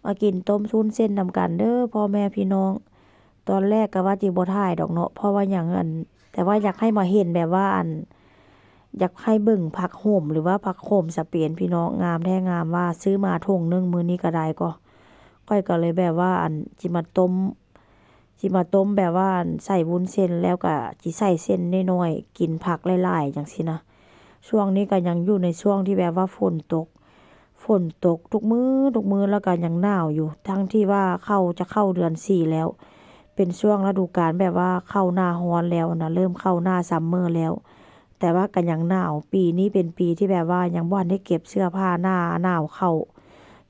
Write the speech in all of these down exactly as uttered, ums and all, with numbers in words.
มากินต้มวุ้นเส้นนำกันเด้อพ่อแม่พี่น้อง ตอนแรกก็ว่าจิบ่ถ่ายดอกเนาะ เพราะว่าหยัง อัน แต่ว่าอยากให้มาเห็นแบบว่า อัน อยากให้เบิ่งผักโขม หรือว่าผักโขมสเปนพี่น้อง งามแท้งามว่า ซื้อมาถุงหนึ่งมื้อนี้ก็ได้ก็ ข้อยก็เลยแบบว่า อัน จิมาต้ม จิมาต้มแบบว่า อัน ใส่วุ้นเส้น แล้วก็จิใส่เส้นน้อยๆ กินผักหลายๆ จั่งซี้นะ ช่วงนี้ก็ยังอยู่ในช่วงที่แบบว่าฝนตก ฝนตกทุกมื้อทุกมื้อ แล้วก็ยังหนาวอยู่ ทั้งที่ว่าเข้า จะเข้าเดือนสี่แล้ว เป็นช่วงฤดูกาลแบบว่าเข้าหน้าร้อนแล้วนะ เริ่มเข้าหน้าซัมเมอร์แล้ว แต่ว่าก็ยังหนาว ปีนี้เป็นปีที่แบบว่ายังบ่ทันได้เก็บเสื้อผ้าหน้าหนาวเข้า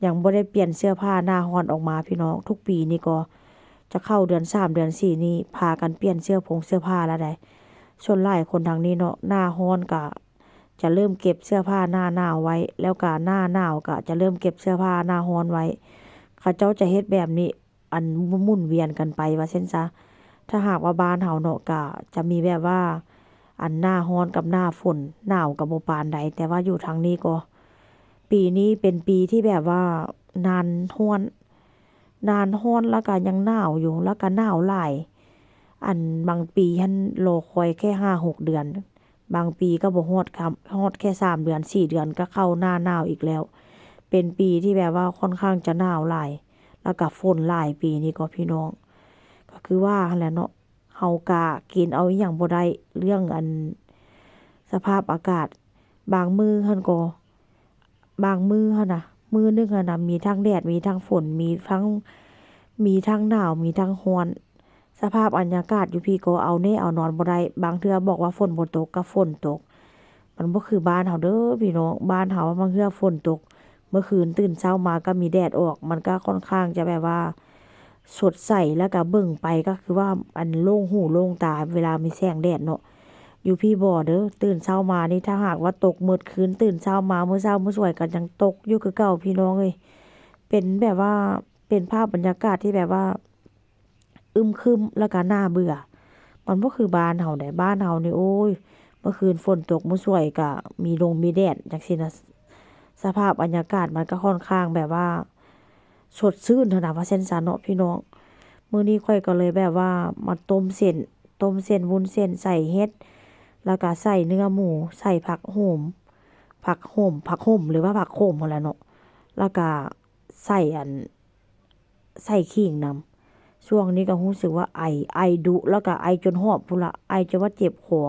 ยังบ่ได้เปลี่ยนเสื้อผ้าหน้าร้อนออกมาพี่น้อง ทุกปีนี่ก็จะเข้าเดือนสามเดือนสี่นี่พากันเปลี่ยนเสื้อผงเสื้อผ้าแล้วได๋ ส่วนหลายคนทางนี้เนาะ หน้าร้อนก็จะเริ่มเก็บเสื้อผ้าหน้าหนาวไว้ แล้วก็หน้าหนาวก็จะเริ่มเก็บเสื้อผ้าหน้าร้อนไว้ เขาเจ้าจะเฮ็ดแบบนี้ อันหมุนเวียนกันไปว่าซั่นซะ ถ้าหากว่าบ้านเฮาเนาะ ก็จะมีแบบว่า อันหน้าร้อนกับหน้าฝน หนาวก็บ่ปานใด แต่ว่าอยู่ทางนี้ก็ ปีนี้เป็นปีที่แบบว่านานร้อน นานร้อนแล้วก็ยังหนาวอยู่ แล้วก็หนาวหลาย อันบางปีหั้นรอคอยแค่ห้าหกเดือน บางปีก็บ่ฮอดครับ ฮอดแค่สามเดือนสี่เดือนก็เข้าหน้าหนาวอีกแล้ว เป็นปีที่แบบว่าค่อนข้างจะหนาวหลาย แล้วก็ฝนหลายปีนี้ก็พี่น้อง ก็คือว่าหั้นแหละเนาะ เฮาก็กินเอาอิหยังบ่ได้ เรื่องอันสภาพอากาศ บางมื้อหั้นก็ บางมื้อหั้นนะ มื้อหนึ่งหั้นนะ มีทั้งแดด มีทั้งฝน มีทั้ง มีทั้งหนาว มีทั้งร้อน สภาพบรรยากาศอยู่พี้ก็เอาแน่เอานอนบ่ได้ บางเทื่อบอกว่าฝนบ่ตกก็ฝนตก มันบ่คือบ้านเฮาเด้อพี่น้อง บ้านเฮาบางเทื่อฝนตก เมื่อคืนตื่นเช้ามาก็มีแดดออก มันก็ค่อนข้างจะแบบว่าสดใส แล้วก็เบิ่งไปก็คือว่าอันโล่งหูโล่งตาเวลามีแสงแดดเนาะ อยู่พี้บ่เด้อ ตื่นเช้ามานี่ถ้าหากว่าตกมืดคืน ตื่นเช้ามามื้อเช้ามื้อสวยก็ยังตกอยู่คือเก่าพี่น้องเอ้ย เป็นแบบว่า เป็นภาพบรรยากาศที่แบบว่า อึมครึม แล้วก็น่าเบื่อ มันบ่คือบ้านเฮาได๋ บ้านเฮานี่ โอ้ย เมื่อคืนฝนตก มื้อสวยก็มีลมมีแดดจั่งซี้นะ สภาพบรรยากาศมันก็ค่อนข้างแบบว่า สดชื่นหั้นนะ ว่าซั่นซะเนาะพี่น้อง มื้อนี้ข้อยก็เลยแบบว่ามาต้มเส้น ต้มเส้นวุ้นเส้นใส่เห็ด แล้วก็ใส่เนื้อหมู ใส่ผักโขม ผักโขม ผักโขม หรือว่าผักโขมหั้นแหละเนาะ แล้วก็ใส่อัน ใส่ขิงนำ ช่วงนี้ก็รู้สึกว่าไอ ไอดุ แล้วก็ไอจนหอบพู้นละ ไอจนว่าเจ็บคอ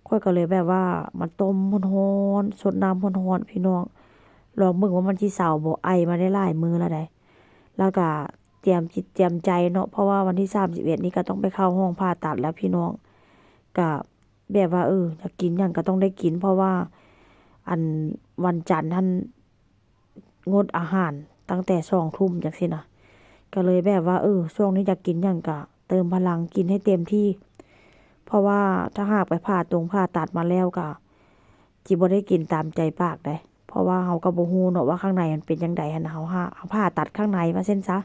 ข้อยก็เลยแบบว่ามาต้มร้อนๆ ซดน้ำร้อนๆ พี่น้อง ลองเบิ่งว่ามันสิเซาบ่ ไอมาได้หลายมื้อแล้วได๋ แล้วก็เตรียมจิตเตรียมใจเนาะ เพราะว่าวันที่สามสิบเอ็ดนี่ก็ต้องไปเข้าห้องผ่าตัดแล้วพี่น้อง ก็แบบว่า เออ อยากกินหยังก็ต้องได้กิน เพราะว่า อันวันจันทร์หั้น งดอาหารตั้งแต่สองทุ่มจั่งซี้นะ ก็เลยแบบว่า เออ ช่วงนี้อยากกินหยังก็เติมพลังกินให้เต็มที่ เพราะว่าถ้าหากไปผ่าตรงผ่าตัดมาแล้วก็ จิบ่ได้กินตามใจปากได๋ เพราะว่าเฮาก็บ่ฮู้เนาะว่าข้างในมันเป็นจั่งใดหั้นนะ เฮาหา เฮาผ่าตัดข้างในว่าซั่นซะ